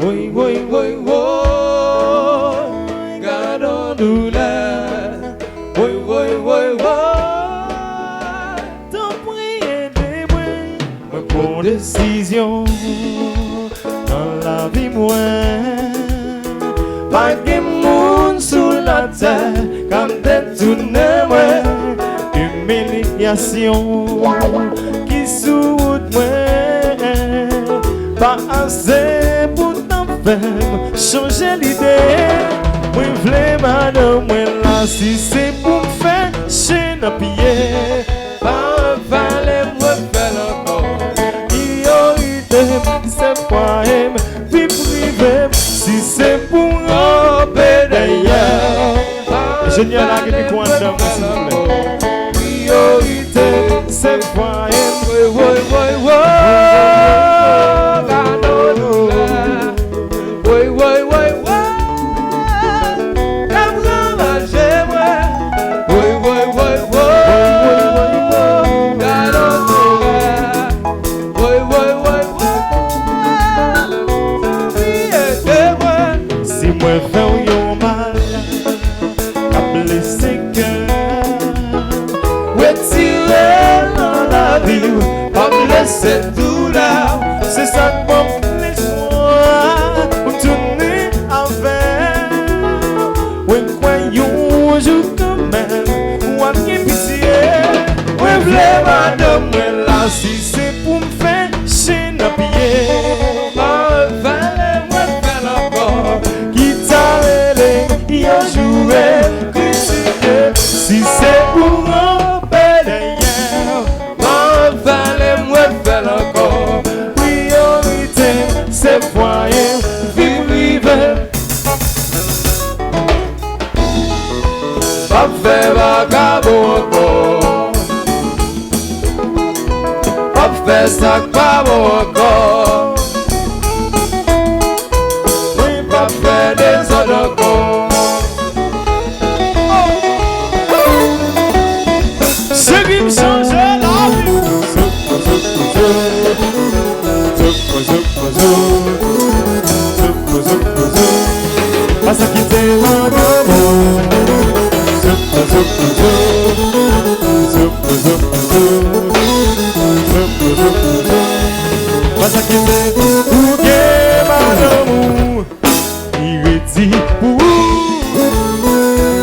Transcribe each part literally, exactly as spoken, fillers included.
Woy, woy, woy, woy, gad on doulè. Woy, woy, woy, woy, tanpri ede mwen. Mwen pran desizyon nan lavi mwen. Pa gen moun sou latè k ap detounen mwen. Imilyasyon ki sou wout mwen pa ase pou t ap fè m chanje lide. Mwen vle madanm mwen la, si se pou m fè chen nan pye. Pa fale mwen fè l ankò. Priyorite m se fwaye m, vi prive m. Si se pou ranpe dèyè. Enjenyè, lage mikwo anndan mwen, silvouplè. Priyorite m se fwaye m. Woy, woy, woy, woy. Woy, woy, woy, woy. K ap ravaje mwen. Woy, woy, woy, woy. Gad on doulè. Woy, woy, woy, woy. Ede mwen. Si mwen fè w yon mal k ap blese kè, retire l nan lavi w, pa blese doulè w. Se sa k ban m lespwa pou m tounen avè w. Mwen kwè yon jou kanmenm w ap gen pitye. Mwen vle madanm mwen la, si se pou m fè chen nan pye. Pa fale mwen fè l ankò. Ki ta rele, yo joure, kritike. Si se pou ranpe dèyè, pa fale mwen fè l ankò. Priyorite m se fwaye m, vi prive m. P ap fè vakabon ankò. P ap fè sa k pa bon ankò. Mwen p ap fè dezòd ankò. Seri m chanje lavi. Pa sa kite m an gwo. Pa sa kite ou gen madanm ou ki redi pou ou.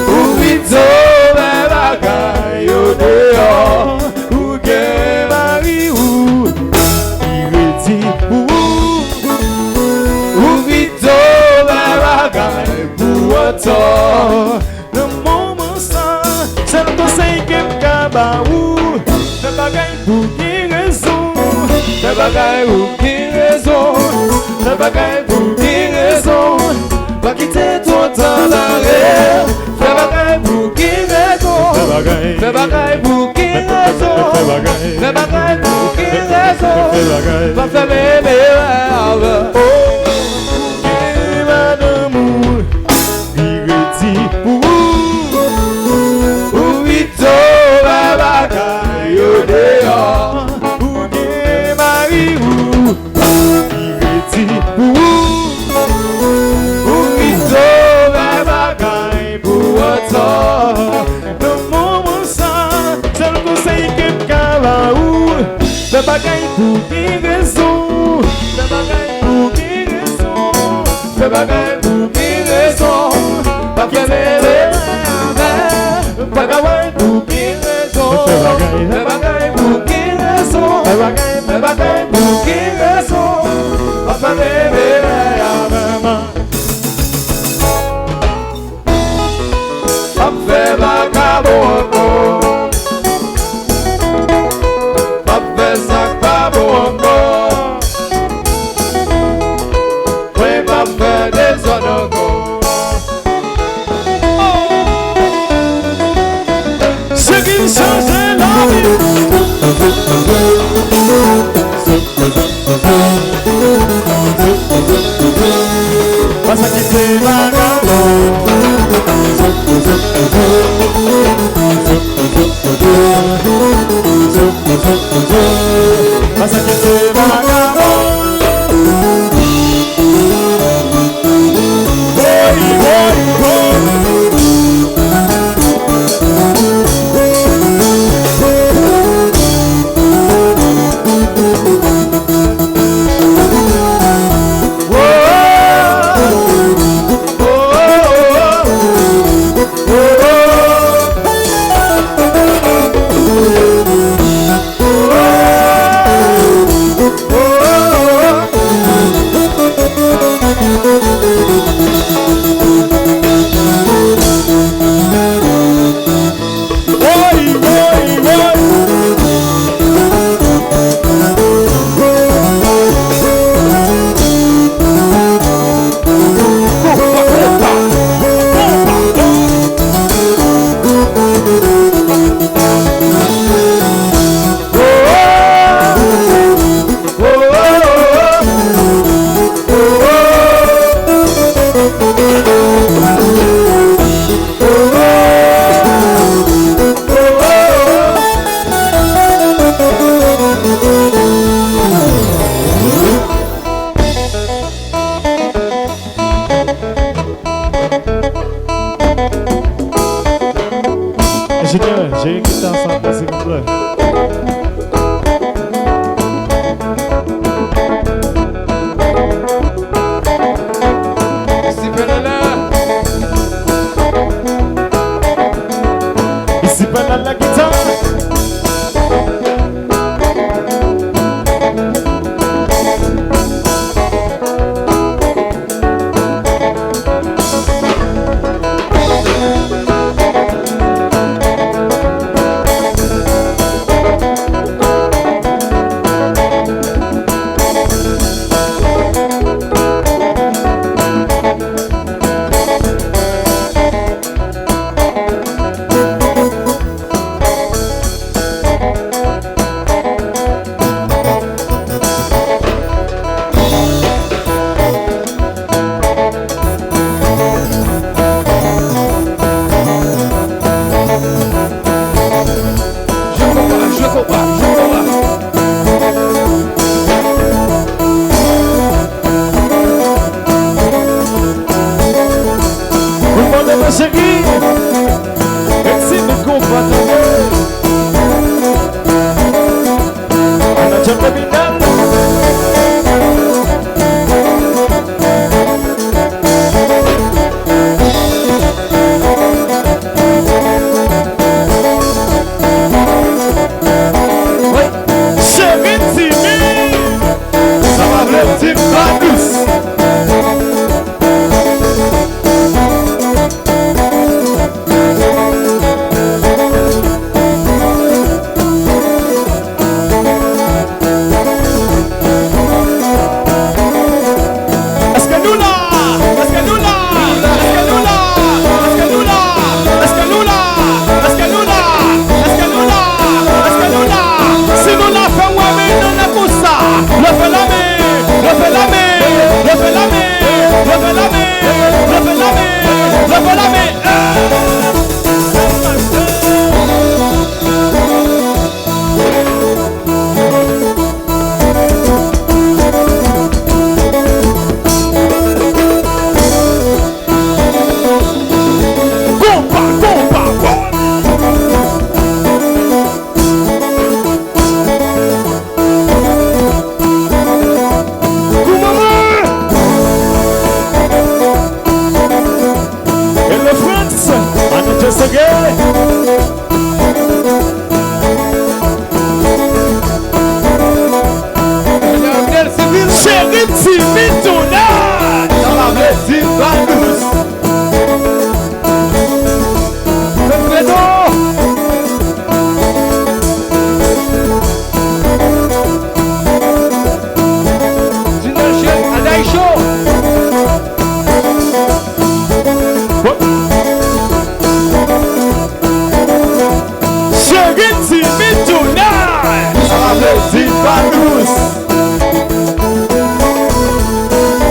Ou pito wè bagay yo deyò. Ou gen mari ou ki redi pou ou. Ou pito wè bagay pou ou antò. Nan moman sa, sèl konsèy ke m ka ba ou, fè bagay pou gen rezon. Fè bagay pou gen rezon. Fè bagay pou gen rezon. Pa kite twò ta bare. Fè bagay pou gen rezon. Fè bagay. Fè bagay pou gen rezon. Fè bagay. Fè bagay pou gen rezon. Fè bagay. Pa fè bebe wè avè. Oh, gen madanm ou ki redi pou ou. Ou pito wè bagay yo deyò. Ou gen mari ou ki redi pou ou. Ou pito wè bagay pou ou antò. Nan moman sa, sèl konsèy ke m ka ba ou, fè bagay pou gen rezon. Fè bagay pou gen rezon. Fè bagay pou gen rezon. Pa fè bebe avè. Fè bagay pou gen rezon. Fè bagay. Fè bagay pou gen rezon. Fè bagay. Fè bagay pou gen rezon. Pa fè bebe avè. M ap fè vakabon ankò. M ap fè sa k pa bon ankò. Mwen p ap fè dezòd ankò. Se ki chanje lavi. Pa sa kite vakabon. Pa sa kite vakabon. Enjenyè, jere gita sa pou silvouplè. Isi pa la la gita. Mwen mande mwen cheri, eti nou konpa tande. Ann al jam kriminèl. Wi, cheri timid. Sa pa vle di m pa dous. Èske nou la? Èske nou la? Èske nou la? Èske nou la? Èske nou la? Èske nou la? Èske nou la? Èske nou la? Si nou la, fè m wè men nou nan konsa. Leve la men, leve la men, leve la men, leve la men, leve la men, leve la men. Konpa, konpa, konpa. Koumanman! Hello Frantz, ann al jam sege. Cheri timid tonight. Sa pa vle di m pa dous. Fredo. Junior Jeune, Adaï Show. Cheri timid tonight. Sa pa vle di pa dous.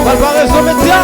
Pral pare sou medya.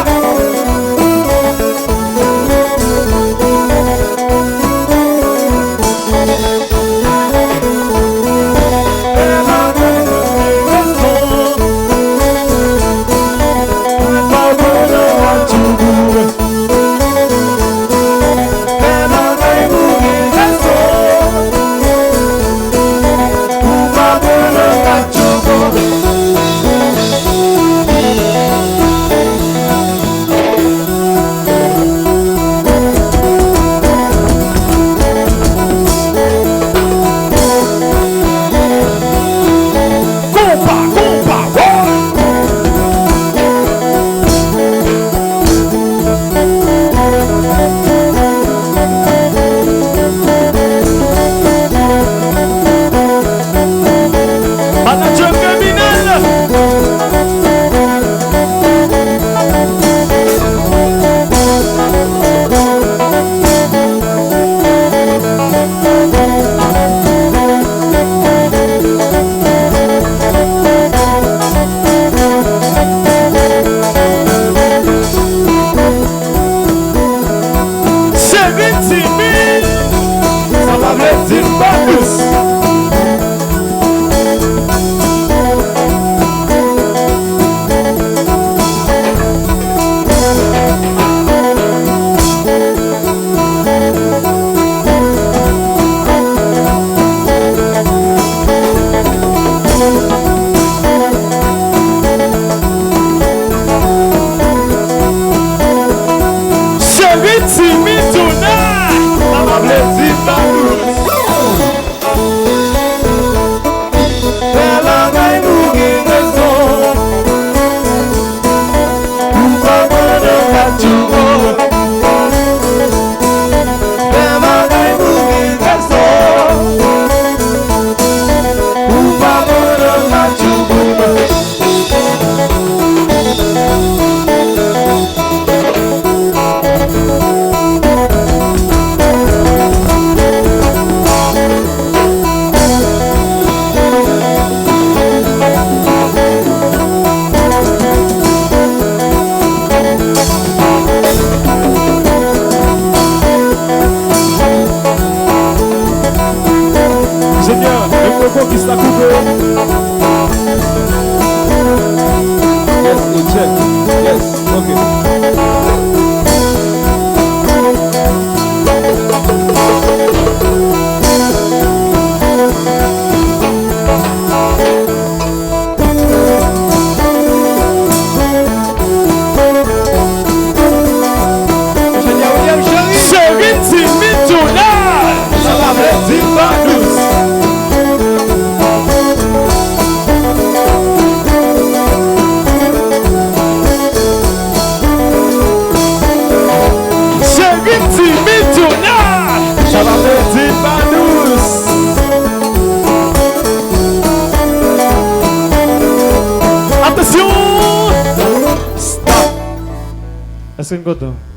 Yes, e check. Yes, ok. Cheri, di m tounaj. Sa pa vle di pa dous. Cheri, di m tounaj. Sa pa vle di pa dous. Atansyon! Stop! Èske n kontan?